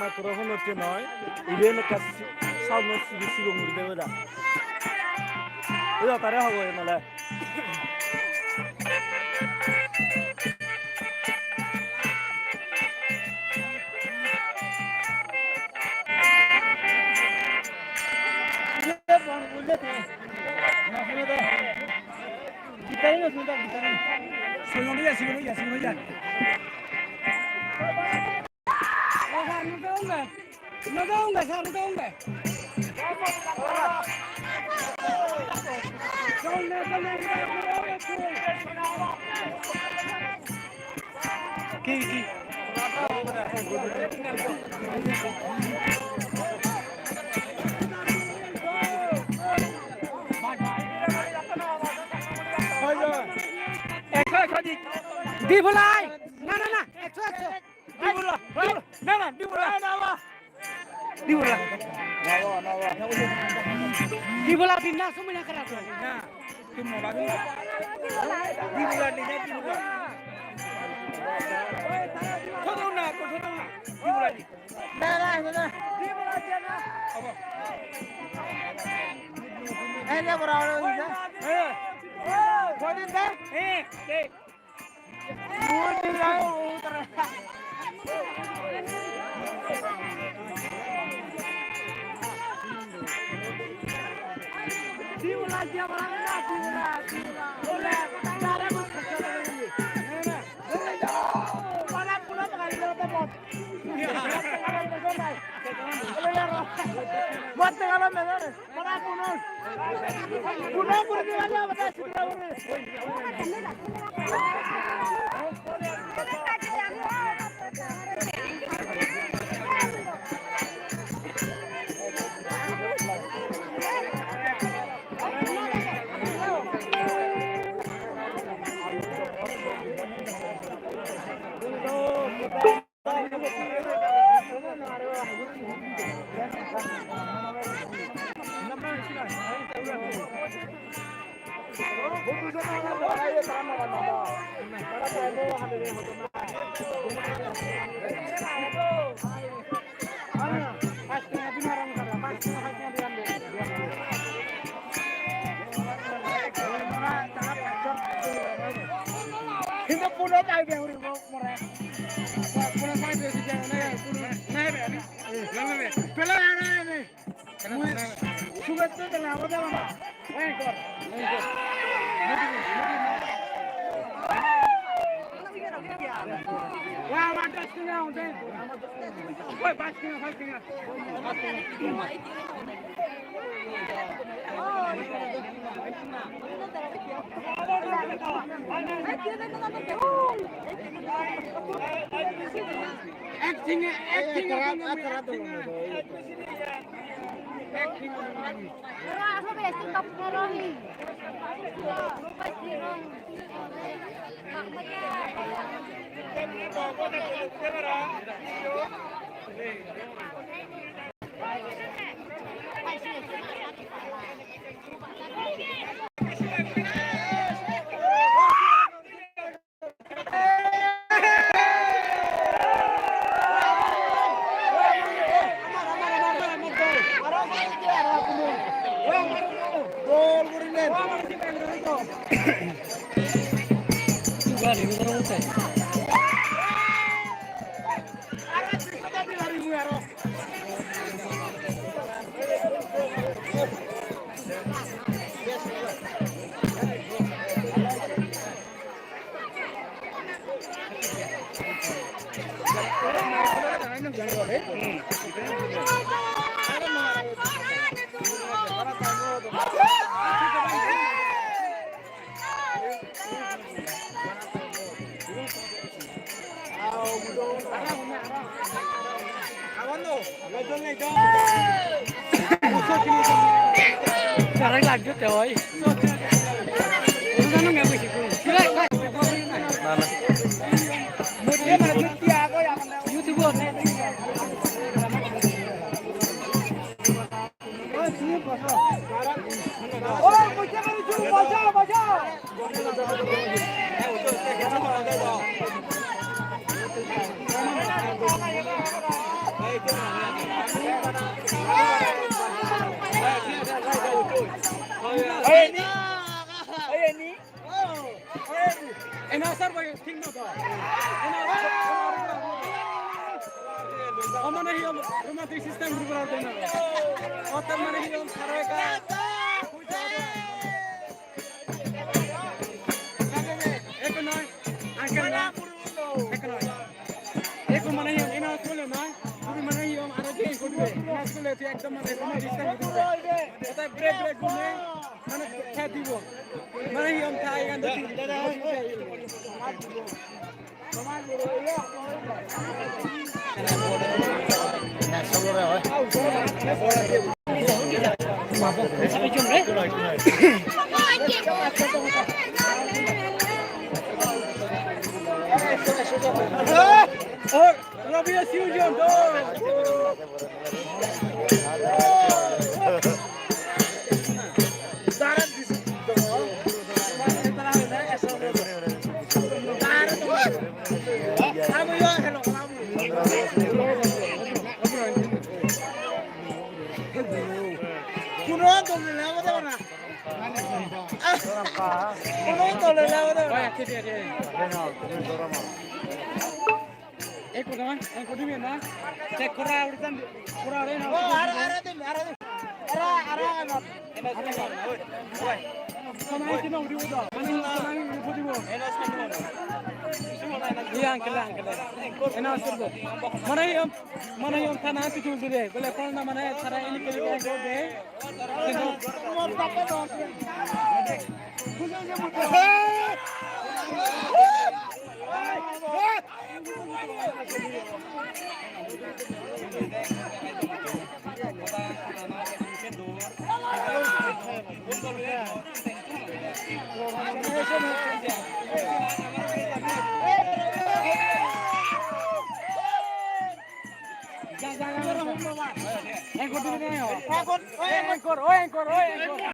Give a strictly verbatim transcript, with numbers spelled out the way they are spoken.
Microphone hocche noi, iben ekka si-, sound-o sibe sigon guri debe da. Ei da tare hobo en ole. Ki, ki? Ekso, ekso di. Di bolai. Na, na, na. Ekso, ekso. Di bola. Na, na, di bola. Di bola. Di bola din na, sumina kara. Na. Di bola din na, di bola. Thodo na, thodo na. Di bola din. Na, na, na, na. Di bola din na. Abo. Eh, na bora, bora, bora. Eh. Bora din na. Eh, eh. Hintu puno tai de uri mo more. Puno tai de si jane ne, puno ne be ani. Pele ana ne. Mui sugatte de la boda mama. Ei kor. Wa wa das kina unde. Oi, bas kina, bas kina. Acting, acting, acting. YouTube. Ena sar bhai, thik na to? Ena sar, amane hi hom romantic system group ra dena. Otar mane hi hom sar ka? Eko noi, uncle noi. Eko noi. Eko mane hi hom ena sule noi. Tui mane hi hom aro je guribe. Ena sule tui ekdom mane romantic system group ra. Otar break break gune. Mane khe dibo. Mane hi hom thai gan do. Kuno dole lagode na. Kuno dole lagode na. Eko na, eko dibe na. Check kora, uri tan, kora, uri na. Oh, ara, ara dim, ara dim. Ara, ara, ara. Sana eki na uri uda. Sana eki na uri uda. Iya, uncle, uncle. Ena sir do. Mana hi hom, mana hi hom thana tu jul dire. Bole kon na mana thara ini kiri kiri de. Anchor, oi anchor, oi anchor.